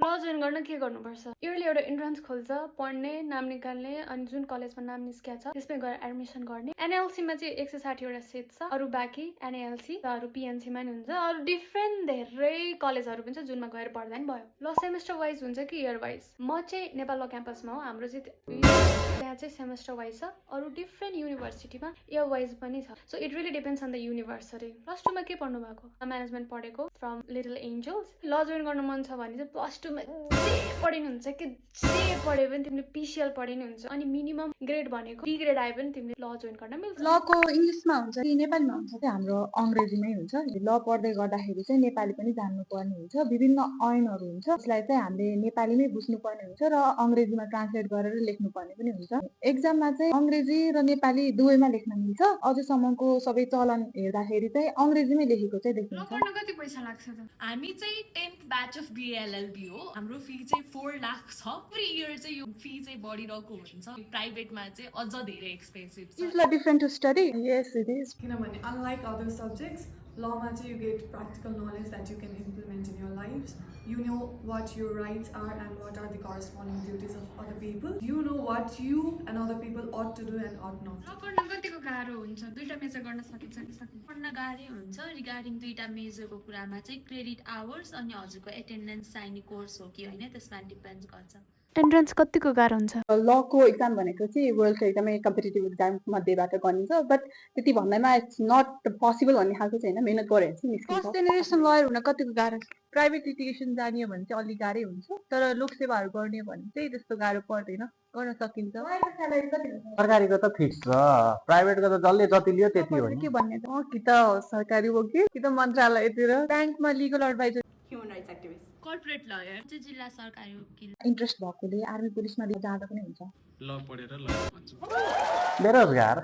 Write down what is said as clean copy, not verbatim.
ल जोइन गर्न के गर्नुपर्छ? इयरली एउटा इन्ट्रान्स खोल्छ, पढ्ने, नाम निकाल्ने, अनि जुन कलेजमा नाम निस्किया छ त्यसमै गएर एडमिसन गर्ने। एनएलसीमा चाहिँ 160 वटा सिट छ, अरू बाँकी एनएलसी र अरू पिएनसीमा नि हुन्छ। अरू डिफ्रेन्ट धेरै कलेजहरू पनि छ जुनमा गएर पढ्दा नि भयो। ल सेमेस्टर वाइज हुन्छ कि इयर वाइज? म चाहिँ नेपाल ल क्याम्पसमा हो, हाम्रो चाहिँ त्यहाँ चाहिँ सेमेस्टर वाइज छ। अरू डिफ्रेन्ट युनिभर्सिटीमा इयर वाइज पनि छ। So it really depends on the university. Plus टूमा के पढ्नु भएको? म्यानेजमेन्ट पढेको फ्रम लिटल एन्जल्स। ल जोइन गर्न मन छ भने चाहिँ प्लस टूमा जे पढिनु हुन्छ कि जे पढे पनि तिमीले पिसिएल पढिनु हुन्छ। अनि मिनिमम ग्रेड भनेको बी ग्रेड आए पनि तिमीले ल जोइन गर्न मिल्छ। लको इङ्ग्लिसमा हुन्छ कि नेपालीमा हुन्छ कि हाम्रो अङ्ग्रेजीमै हुन्छ। ल पढ्दै गर्दाखेरि चाहिँ नेपाली पनि जान्नुपर्ने हुन्छ। विभिन्न ऐनहरू हुन्छ जसलाई चाहिँ हामीले नेपालीमै बुझ्नुपर्ने हुन्छ र अङ्ग्रेजीमा ट्रान्सलेट गरेर लेख्नुपर्ने पनि हुन्छ। एक्जाममा चाहिँ अङ्ग्रेजी र नेपाली दुवैमा लेख्न मिल्छ। अझसम्मको सबै चलन हेर्दाखेरि चाहिँ अङ्ग्रेजीमै लेखेको चाहिँ ल देखिन्छ। पढ्न कति पैसा लाग्छ त? हामी चाहिँ 10th ब्याच अफ बिएलएलबी हो। हाम्रो फी चाहिँ 4 लाख छ। एभ्री इयर चाहिँ यो फी चाहिँ बढिरहेको हुन्छ। प्राइभेटमा चाहिँ अझ धेरै एक्सपेन्सिभ छ। Is it different to study? Yes, it is. किनभने unlike other subjects, lawमा चाहिँ you get practical knowledge that you can implement in your lives. You know what your rights are and what are the corresponding duties of other people. You know what you and other people ought to do and ought not. ल पढ्न कतिको गाह्रो हुन्छ? दुईटा major गर्न सकिन्छ कि सकिन्छ? पढ्न गाह्रै हुन्छ। रिगार्डिङ दुईटा मेजरको कुरामा चाहिँ क्रेडिट आवर्स अनि हजुरको एटेन्डेन्स चाहिने कोर्स हो कि होइन त्यसमा डिपेन्ड गर्छ। एन्ट्रान्स कतिको गाह्रो हुन्छ? लको एक्जाम भनेको चाहिँ वर्ल्डको एकदमै कम्पिटेटिभ एक्जाम मध्येबाट गनिन्छ, बट त्यति भन्दैमा इट्स नट पोसिबल भन्ने खालको चाहिँ होइन, मेहनत गऱ्यो भने चाहिँ निस्किन्छ। फर्स्ट जेनेरेसन लयर हुन कतिको गाह्रो छ? प्राइभेट लिटिगेसन जानियो भने चाहिँ अलि गाह्रै हुन्छ, तर लोकसेवाहरू गर्ने भने चाहिँ त्यस्तो गाह्रो पर्दैन, गर्न सकिन्छ। सरकारीको त फिक्स छ, प्राइभेटको त जसले जति लियो त्यति हो के भन्ने कि त सरकारी वकिल कि त मन्त्रालयतिर ब्याङ्कमा legal adviser, Human rights activists. Corporate lawyer चाहिँ जिल्ला सरकारी वकिल। इन्ट्रेस्ट भएकोले आर्मी पुलिसमा जाँदा पनि हुन्छ। ल पढेर ल भन्छु। बेरोजगार